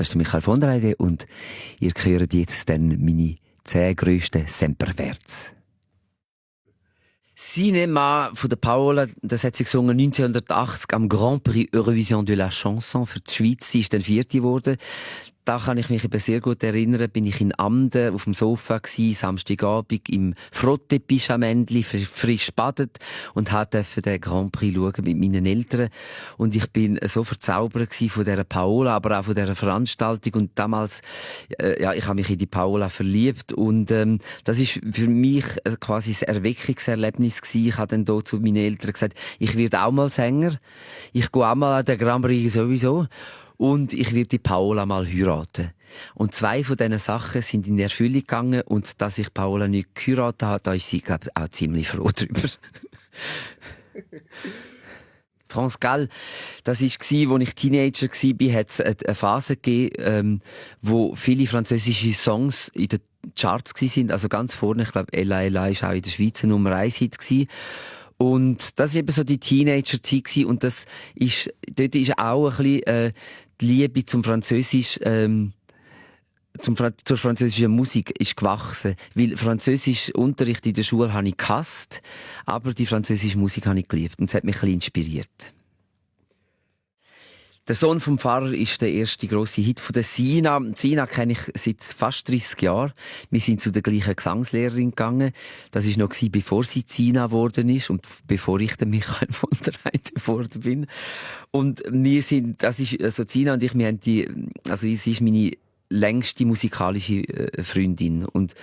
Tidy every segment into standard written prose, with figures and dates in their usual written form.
Das ist Michael von der Heide und ihr hört jetzt dann meine 10 grössten Semperwerts. Cinema von der Paola, das hat sie gesungen 1980 am Grand Prix Eurovision de la Chanson für die Schweiz. Sie ist dann 4. geworden. Da kann ich mich eben sehr gut erinnern, bin ich in Amden auf dem Sofa gsi, Samstagabend im Frotte-Pischamendli, frisch badet und durfte den Grand Prix schauen mit meinen Eltern. Und ich bin so verzaubert gsi von dieser Paola, aber auch von dieser Veranstaltung. Und damals, ich habe mich in die Paola verliebt. Und das ist für mich quasi ein Erweckungserlebnis gsi. Ich habe dann dort zu meinen Eltern gesagt, ich werde auch mal Sänger. Ich gehe auch mal an den Grand Prix sowieso. Und ich werde die Paola mal heiraten. Und 2 von diesen Sachen sind in Erfüllung gegangen. Und dass ich Paola nicht geheiratet habe, da ist sie, glaube ich, auch ziemlich froh drüber. France Gall, das war, als ich Teenager war, hat es eine Phase gegeben, wo viele französische Songs in den Charts waren. Also ganz vorne, ich glaube, Ella Ella war auch in der Schweiz Nummer 1 Hit gewesen. Und das war eben so die Teenager-Zeit gewesen. Und dort ist auch ein bisschen, die Liebe zum Französisch, zur französischen Musik ist gewachsen. Weil Französisch Unterricht in der Schule habe ich gehasst, aber die französische Musik habe ich geliebt. Und es hat mich ein bisschen inspiriert. Der Sohn vom Pfarrer ist der erste grosse Hit von der Sina. Sina kenne ich seit fast 30 Jahren. Wir sind zu der gleichen Gesangslehrerin gegangen. Das war noch bevor sie Sina geworden ist und bevor ich der Michael von der Heide geworden bin. Und Sina und ich, sie ist meine längste musikalische Freundin. Und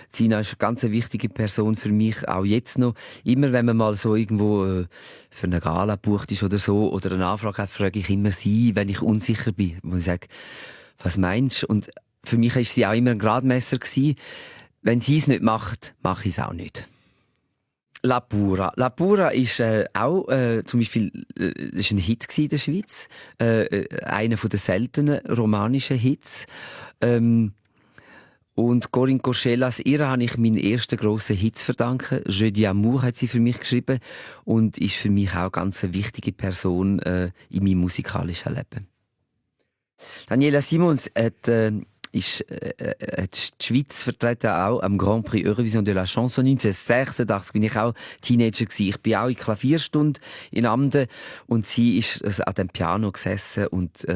Sina ist eine ganz wichtige Person für mich, auch jetzt noch. Immer wenn man mal so irgendwo für eine Gala gebucht ist oder so, oder eine Anfrage hat, frage ich immer sie, wenn ich unsicher bin. Wo ich sage, was meinst du? Und für mich war sie auch immer ein Gradmesser gewesen. Wenn sie es nicht macht, mache ich es auch nicht. La Pura. La Pura ist auch zum Beispiel ist ein Hit in der Schweiz. Einer von den seltenen romanischen Hits. Und Corinne Corcellas, ihr habe ich meinen ersten grossen Hit zu verdanken. Je d'amour hat sie für mich geschrieben und ist für mich auch ganz eine wichtige Person in meinem musikalischen Leben. Daniela Simons hat die Schweiz vertreten auch am Grand Prix Eurovision de la Chanson 1986 bin ich auch Teenager gewesen. Ich bin auch in Klavierstunde in Amden und sie ist an dem Piano gesessen und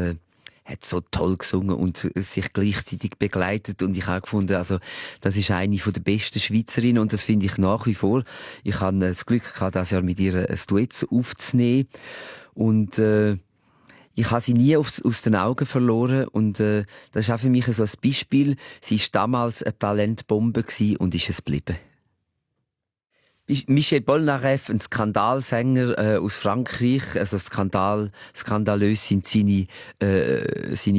hat so toll gesungen und sich gleichzeitig begleitet und ich habe gefunden, also das ist eine der besten Schweizerinnen und das finde ich nach wie vor. Ich hatte das Glück gehabt, das Jahr mit ihr ein Duett aufzunehmen und ich habe sie nie aus den Augen verloren und das ist auch für mich so ein Beispiel. Sie war damals eine Talentbombe und ist es geblieben. Michel Polnareff, ein Skandalsänger aus Frankreich, also skandalös sind seine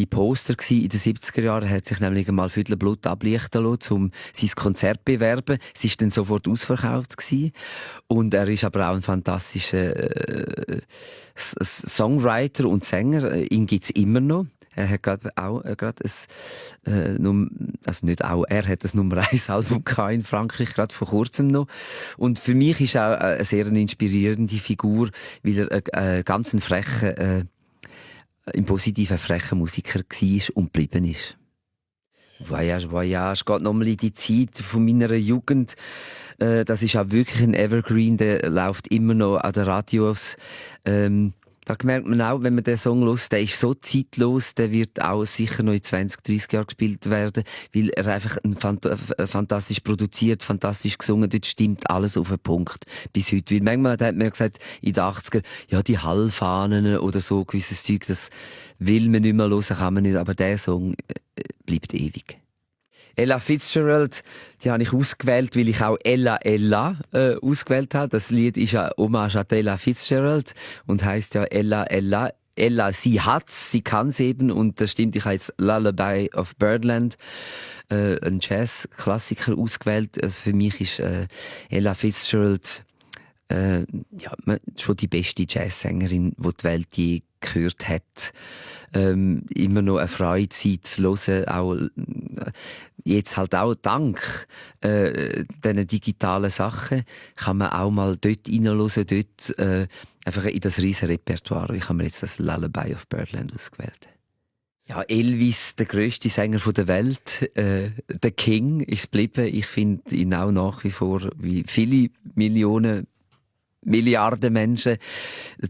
Poster in den 70er Jahren. Er hat sich nämlich einmal Viertelblut ablichten lassen, um sein Konzert zu bewerben. Es war dann sofort ausverkauft gewesen. Und er ist aber auch ein fantastischer Songwriter und Sänger. Ihn gibt's immer noch. Er hat er hat ein Nummer 1 Album in Frankreich, gerade vor kurzem noch. Und für mich ist er auch eine sehr inspirierende Figur, weil er ein ganz frecher, im Positiven frecher Musiker war und geblieben ist. Voyage, Voyage, geht nochmal in die Zeit von meiner Jugend. Das ist auch wirklich ein Evergreen, der läuft immer noch an den Radios. Da merkt man auch, wenn man den Song hört, der ist so zeitlos, der wird auch sicher noch in 20, 30 Jahren gespielt werden, weil er einfach fantastisch produziert, fantastisch gesungen, dort stimmt alles auf den Punkt bis heute. Weil manchmal hat man gesagt, in den 80er, ja, die Hallfahnen oder so, gewisses Zeug, das will man nicht mehr hören, kann man nicht, aber der Song bleibt ewig. Ella Fitzgerald, die habe ich ausgewählt, weil ich auch Ella Ella ausgewählt habe. Das Lied ist ja Hommage an Ella Fitzgerald und heisst ja Ella Ella. Ella, sie hat's, sie kann's eben und das stimmt. Ich habe jetzt Lullaby of Birdland, ein Jazz-Klassiker ausgewählt. Also für mich ist Ella Fitzgerald schon die beste Jazzsängerin, die die Welt je gehört hat. Immer noch eine Freude, sie zu hören, auch jetzt halt auch dank diesen digitalen Sachen kann man auch mal dort reinhören, dort einfach in das riesen Repertoire. Ich habe mir jetzt das Lullaby of Birdland ausgewählt. Ja, Elvis, der grösste Sänger der Welt, der King ist geblieben. Ich finde ihn auch nach wie vor, wie viele Millionen, Milliarden Menschen,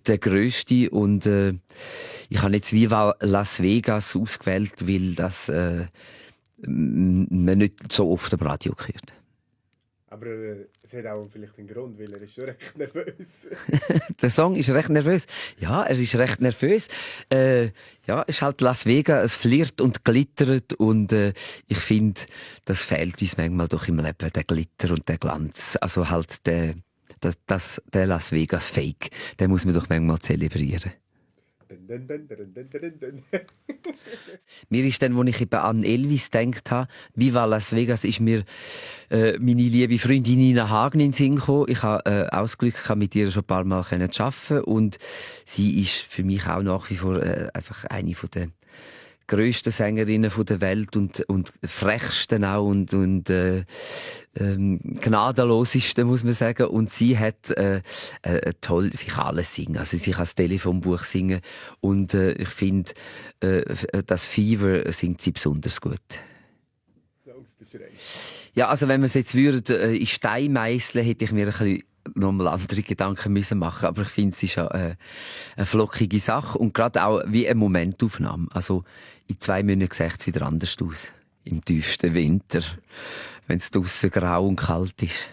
der grösste. Und ich habe jetzt Viva Las Vegas ausgewählt, weil das man nicht so oft am Radio hört. Aber es hat auch vielleicht einen Grund, weil er ist schon recht nervös. Der Song ist recht nervös. Ja, er ist recht nervös. Ja, es ist halt Las Vegas, es flirrt und glittert und ich finde, das fehlt uns manchmal doch im Leben, der Glitter und der Glanz. Also halt der Las Vegas Fake, den muss man doch manchmal zelebrieren. Dun, dun, dun, dun, dun, dun. Mir ist dann, als ich eben an Elvis gedacht habe, Viva Las Vegas, ist mir meine liebe Freundin Nina Hagen in den Sinn gekommen. Ich habe auch das Glück gehabt, mit ihr schon ein paar Mal zu arbeiten und sie ist für mich auch nach wie vor einfach eine von der grössten Sängerinnen der Welt und frechsten auch und gnadenlosesten, muss man sagen. Und sie hat toll, sie kann alles singen. Also sie kann das Telefonbuch singen und ich finde, das Fever singt sie besonders gut. Songs beschreiben. Ja, also wenn wir es jetzt würden, in Stein meisseln, hätte ich mir ein bisschen nochmal andere Gedanken müssen machen. Aber ich finde, es ist eine flockige Sache und gerade auch wie eine Momentaufnahme. Also in 2 Monaten sieht es wieder anders aus. Im tiefsten Winter, wenn es draussen grau und kalt ist.